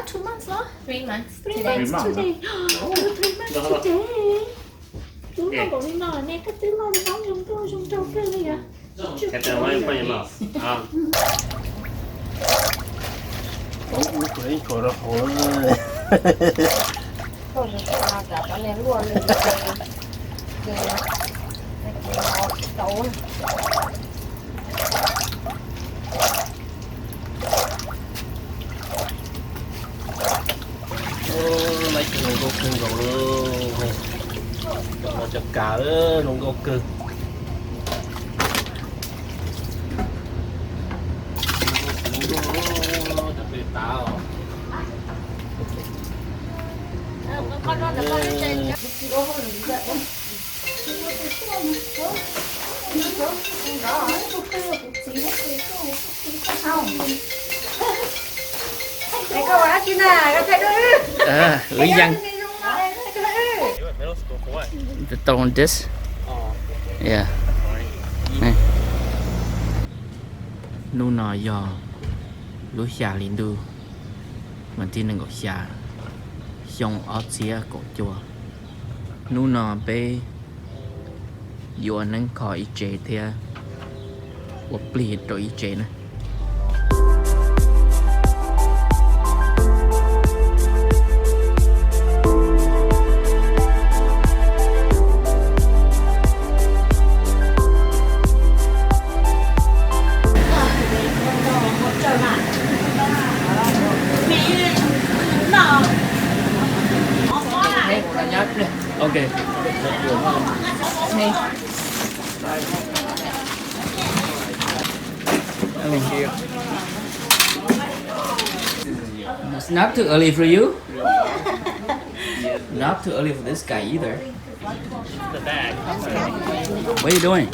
Two months los? Three months. Three months today. Three months today. Lub no npaum li no ne, koj twb loj li no, zoo nkauj zoo nraug kawg li os. Lawv cov no zoo nkauj kawg nkaus li. Cov no cov kav zoo nkauj kawg. Ua ib yam. Tau this. Yeah. Hnub no yog lub xya hli ntuj, vas thib nees nkaum xya, xyoo ob txhiab kaum cuaj. Hnub no peb yuav ua neeb kho ib tsev thiab ua plig rau ib tsev na. Ok. It's not too early for you. Not too early for this guy either. What are you doing?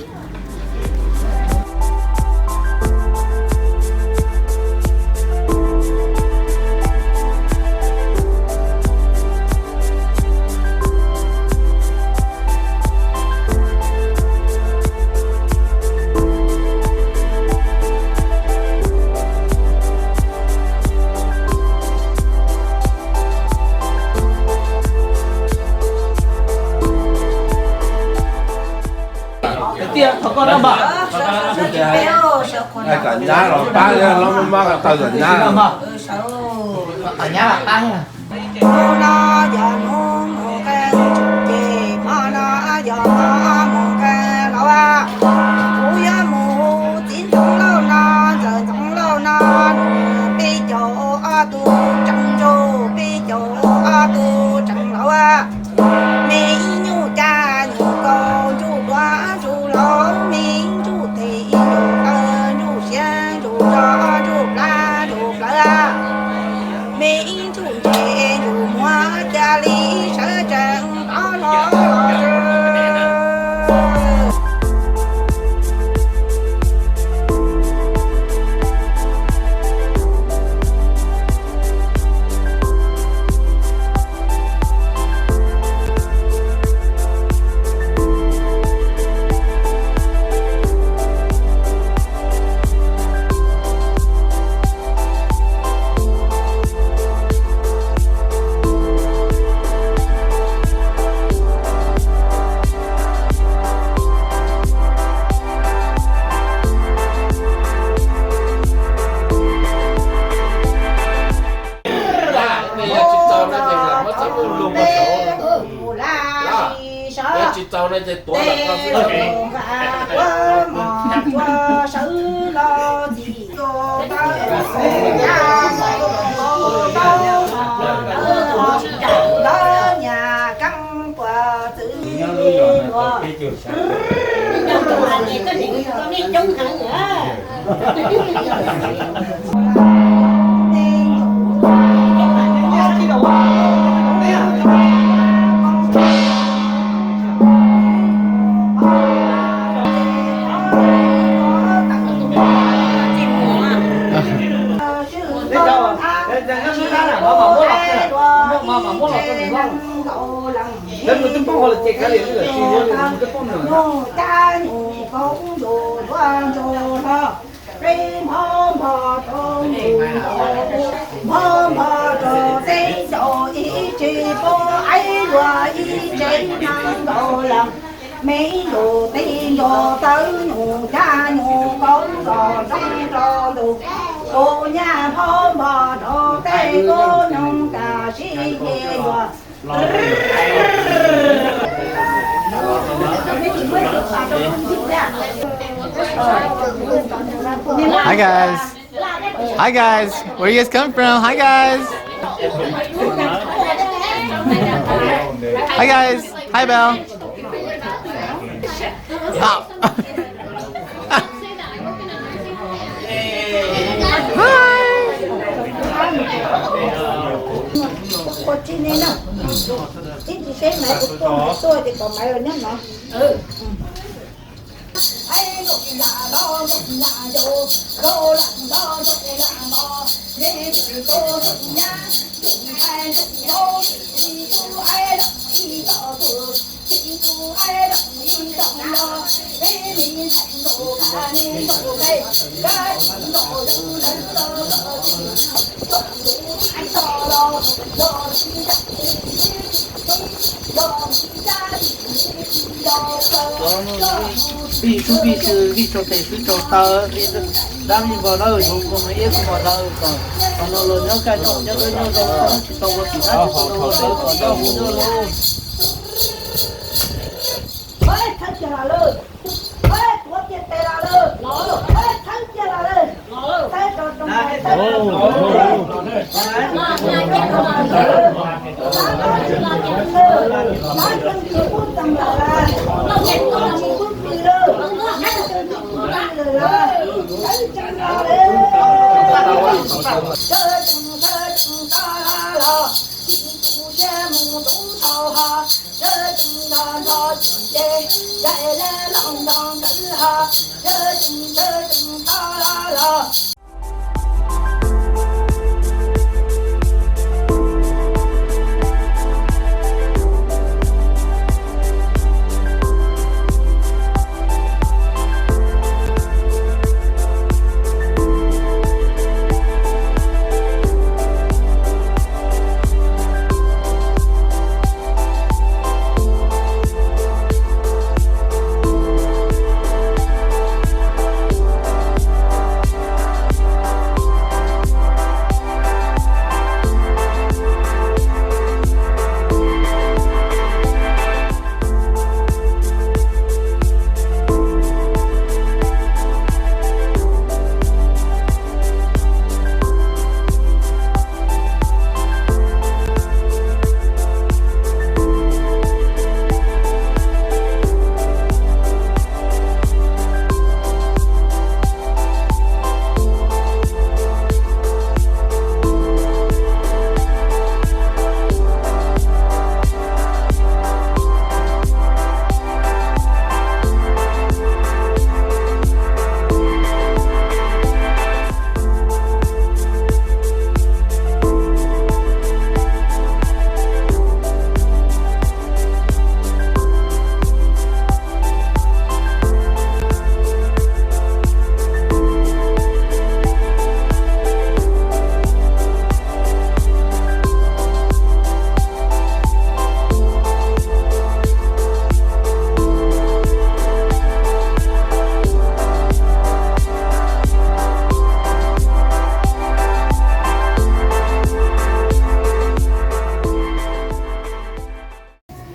Tiag, thov koj no mas. Kom nyab los pab, los maj maj kom tau kom nyab. Kom nyab los pab. Hnub no yog hnub mus qee tsum ces hmo no yog hmo mus qee lauj. Kuv yuav mus hu txiv ntxoov lauj no, ntxawm ntxoov lauj no, nws peb caug ob tug tseem ntsuj, peb caug ob tug tseem lauj. Me ib nyuj caj nyuj kaus ntsuj duav ntsuj hlau, me ib nyuj tes ib nyuj taw ntsuj siab ntsuj zog ntsuj plab ntsuj plawv. Me ib nyuj ntse ntsuj muag ca li sawv tsees tod los. Tsis txaus no ces tuav lawm. Me ib lus tib nco tawb nyuj cab nyuj qoob los nroo rau tus, kuv nyab phob npog rau tej kub nyoog kam sib ye yuav. Hi guys. Hi guys. Where you guys come from? Hi guys. Hi guys. Hi Belle. Stop. Hi. Vij sub vij xwm vij tsaus tes swb tsaus taw, vij dab vij npog dawb huv kuv mus ib kuv mos ntawd kom qhov no los nyob kaj nyob nyob dawb nyob zoo, tsis tau ua tim thab tsis tau ua dawb kom nyob hu nyob zoo.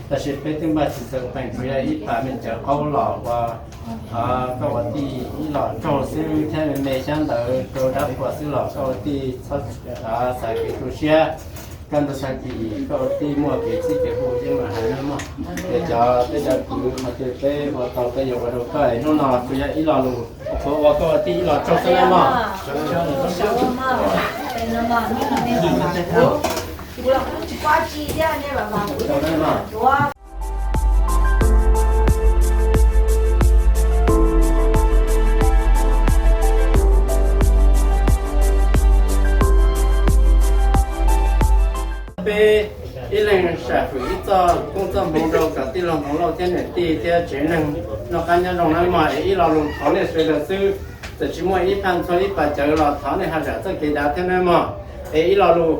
Tab sis peb twb npaj tsis txawv peem, tsuas yog ib pab me cawv qaub los ua koj ua tij ib los tsaug xwb thiab me me xyab ntawv rau dab qhuas xwb los koj ua tij txhob xav kev tu siab. Koj ntu tag kis koj ua tij muaj kev txib kev hu yeej mam hais no mog. Ces cov peb cov kwv qhov twg peb ua tau peb yuav ua rau koj. Hnub no tsuas yog ib lo lus, kuv ua koj ua tij ib los tsaug xwb nawb mog. Peb ib leeg sam hwm ib txoj koob txoj hmoov rau kom tij laug Ntxoov Lauj thiab niam tij thiab tsev neeg noj qab nyob zoo nawb mog. Es ib lo lus thov nej sawv daws xwb, txawm tsis muaj ib phaj ntxhua ib pas cawv los thov nej ho zam txoj kev dav thiab nawb mog. Es ib lo lus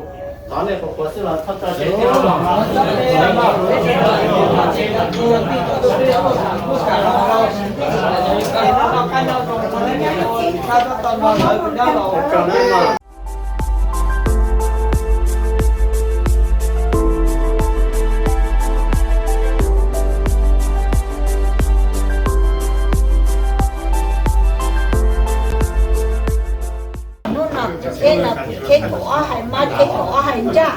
Thov nej puas puas xwb los txhob tso tseg thiab. Hnub no kuv cheb no kuv cheb kaum ob hais mob cheb kaum ob hais ntsaj.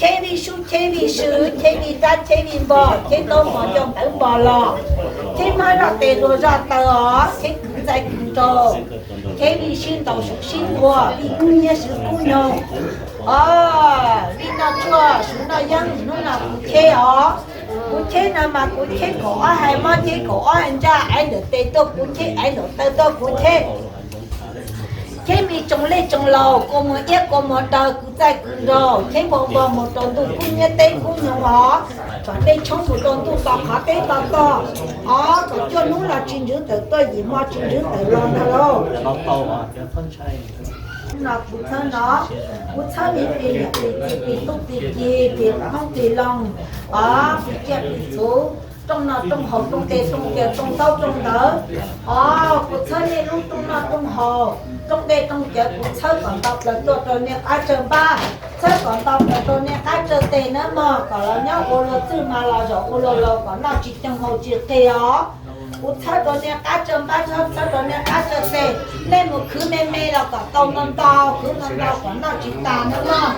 Cheb vij sub cheb vij sw cheb vij dab cheb vij npo cheb ntaub mos nco ntawv npo los, cheb mob zoj tes luag zoj taw os, cheb kwv txaij kwv nraug, cheb vij sib ntaus sib tua vij kub nyiab swv kub nyoog. Os, vij noj tshuaj swv noj yeeb, hnub no kuv cheb os. Kuv cheb no mas kuv cheb kaum ob hais mob cheb kaum ob hais ntsaj, aiv ntawm tes tuaj kuv cheb, aiv ntawm taw tuaj kuv cheb. Cheb me tsoom lej tsoom laus, kua muag iab kua muag daw, kwv txaij kwv nraug, cheb npau npog mus rau ntuj kub nyiab teb kub nyoog os, tsom dej tshoob mus rau ntuj to qhov teb to tog os, kom cuaj hnub los tsis ntswv tawm tuaj, yim hmo tsis ntswv tawm los ntag lauj. No kuv txhawb no, kuv txhawb me pis niam pis txiv pis tub pis ki pis qoob pis loo os, pis tsiaj pis txhuv, rooj noj rooj haus rooj dej rooj cawv rooj ntaub rooj ntawv os, kuv txhawb nej lub rooj noj rooj haus rooj dej rooj cawv, kuv txhawb kom nto plaws tuaj rau nej qab tsawg npab, txhawb kom nto plaws rau nej qab tsawg teg nawb mog, kom los nyob ua luag txwj mas los zaum ua luag laus kom noj tsis coob haus tsis qis os. Kuv txhawb rau nej qab tsawg npab, txhawb rau nej qab tsawg teg, nej mus khwv me me los kom tau ntau ntau, khwv ntau ntau kom noj tsis tas nawb mog.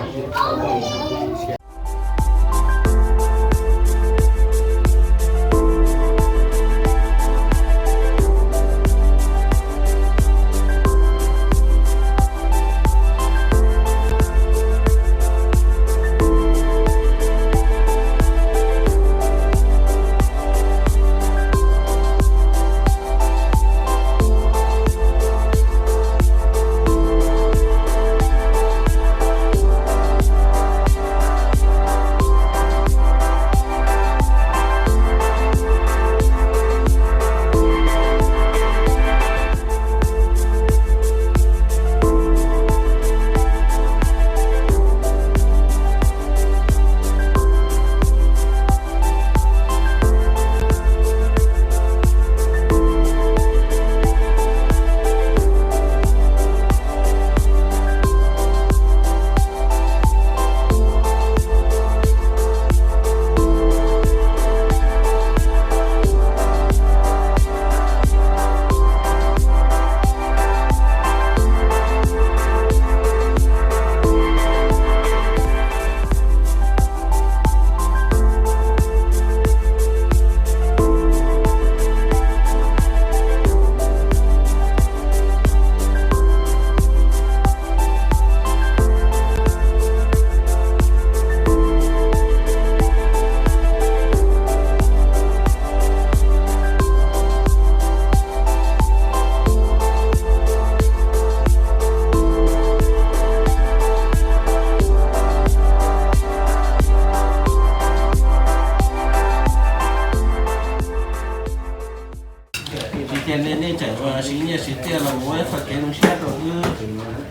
Tsis tias nej tseem siv nyiaj siv txiaj los mus ua ib qho kev zoo siab rau wb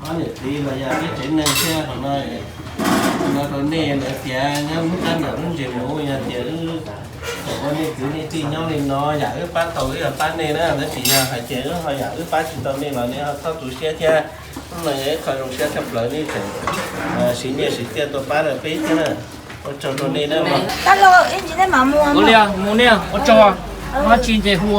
ob niam txiv los yog peb tsev neeg thiab. Qhov no no rau nej lawv tias nyob lub qab nram lub ntsis mus yog tias wb tseem ua nej kwv nej tij nyob li no, yam wb pab tau wb yog pab nej na, tab sis yog hais tias wb ho yam wb pab tsis tau nej los nej ho txhob tu siab thiab. Hnub no yog ib qho zoo siab tshaj plaws nej tseem siv nyiaj siv txiaj tuaj pab rau peb thiab na. Ua tsaug rau nej na. Mus nej, ua tsaug, tsis ntses hu.